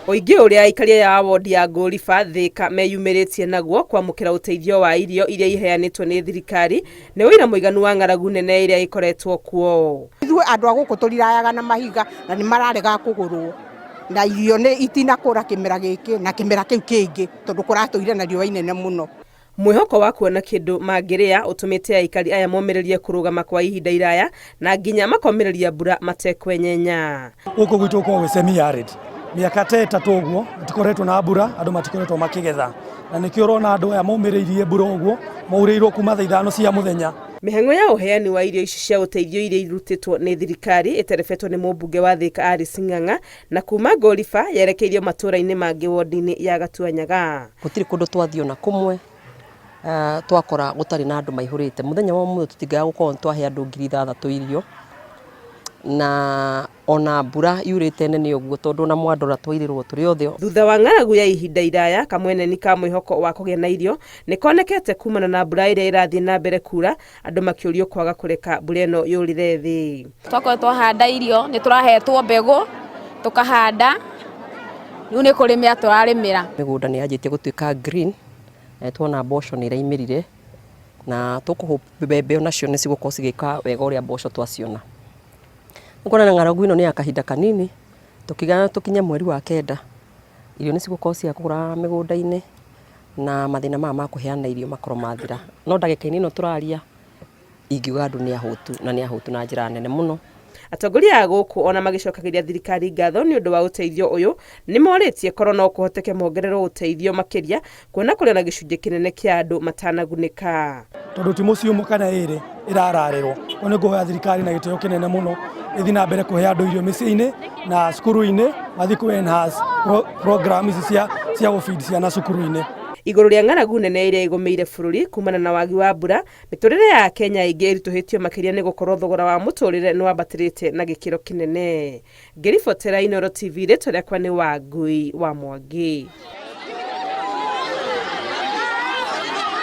Ũingĩ ũrĩa aikari aya a wondi ya Ngũriba, Thĩka meyumĩrĩtie naguo kwamũkĩra ũteithio wa irio iria iheanĩtwo nĩ thirikari nĩ ũira mũiganu wa ng'aragu nene ĩrĩa ĩkoretwo kuo. Ithuĩ andũ a gũkũ tũrirayaga na mahiga na nĩ mararega kũgũrwo na irio nĩ itinakũra kĩmera gĩkĩ na kĩmera kĩu kĩngĩ tondũ kũratũire na riũa inene mũno. Mwĩhoko wa kuona kĩndũ mangĩrĩa ũtũmĩte aikari aya momĩrĩrie kũrũgama kwa ihinda iraya na nginya makomĩrĩria mbura matekwenyenya. Gũkũ gwitũ gũkoragwo gwĩ semi arid. Mĩaka ta ĩtatũ ũguo gũtikoretwo na mbura, andũ matikoretwo makĩgetha. Na nĩkĩo ũrona andũ aya momĩrĩirie mbura ũguo, maurĩirwo kuma thaa ithano cia mũthenya. Mĩhang'o ya ũheani wa irio ici cia ũteithio iria irutĩtwo nĩ thirikari ĩterebetwo nĩ mũmbunge wa Thĩka Alice Ng'ang'a na kuma Ngoliba yerekeirio matũũra-inĩ mangĩ wondi-inĩ ya Gatuanyaga. Gũtirĩ kũndũ twathiĩ ona kũmwe twakora gũtarĩ na andũ maihũrĩte. Mũthenya wa ũmũthĩ tũtingĩaga gũkorwo nĩ twahe andũ 6,000 irio, na ona mbura yurĩte nene ũguo tondũ ona mwandora twairĩrwo tũrĩ othe. Thutha wa ng'aragu ya ihinda iraya, kamweneni ka mwĩhoko wa kũgĩa na irio nĩ konekete kumana na mbura ĩrĩa ĩrathiĩ na mbere kura, andũ makĩũrio kwaga kũreka mbura ĩno yũrĩre thĩ. Twakorwo twahanda irio nĩ tũrahetwo mbegũ tũkahanda, rĩu nĩ kũrĩmĩra tũrarĩmĩra. Mĩgũnda nĩ yanjĩtie gũtuĩka green, na nĩ tuona mboco nĩ iraimĩrire, na tũkũ hope mbembe onacio nĩ cigũkorwo cigĩka wega ũrĩa mboco twaciona. Nĩ kuonania ng'aragu ĩno nĩ ya kahinda kanini, tũkiuga tũkinye mweri wa kenda, irio nĩ cigũkorwo ciakũra mĩgũnda-inĩ, na mathĩna maya ma kũheana irio makorwo mathira. No ndagĩka-inĩ ĩno tũraria, ingiuga andũ nĩ ahũtu na nĩ ahũtu na njĩra nene mũno. Atongoria a gũkũ ona magĩcokagĩria thirikari ngatho nĩ ũndũ wa ũteithio ũyũ, nĩ morĩtie korwo no kũhoteke mongererwo ũteithio makĩria kuona kũrĩ na gĩcunjĩ kĩnene kĩa andũ matanagunĩka. Tondũ ti mũciĩ ũmwe kana ĩrĩ ĩrararĩrwo. Koguo nĩ ngũhoya thirikari na gĩtĩo kĩnene mũno ĩthiĩ na mbere kũhe andũ irio mĩciĩ-inĩ na cukuru-inĩ, mathiĩ kũ enhance program ici cia cia gũ feed ciana cukuru-inĩ. Igũrũ rĩa ng'aragu nene ĩrĩa ĩgũmĩire bũrũri kumana na wagi wa mbura, mĩtũrĩre ya Akenya aingĩ ĩritũhĩtio makĩria nĩ gũkorwo thogora wa mũtũrĩre nĩ wambatĩrĩte na gĩkĩro kĩnene. Ngĩribotera Inooro TV, rĩtwa rĩakwa nĩ Wangui wa Mwangi.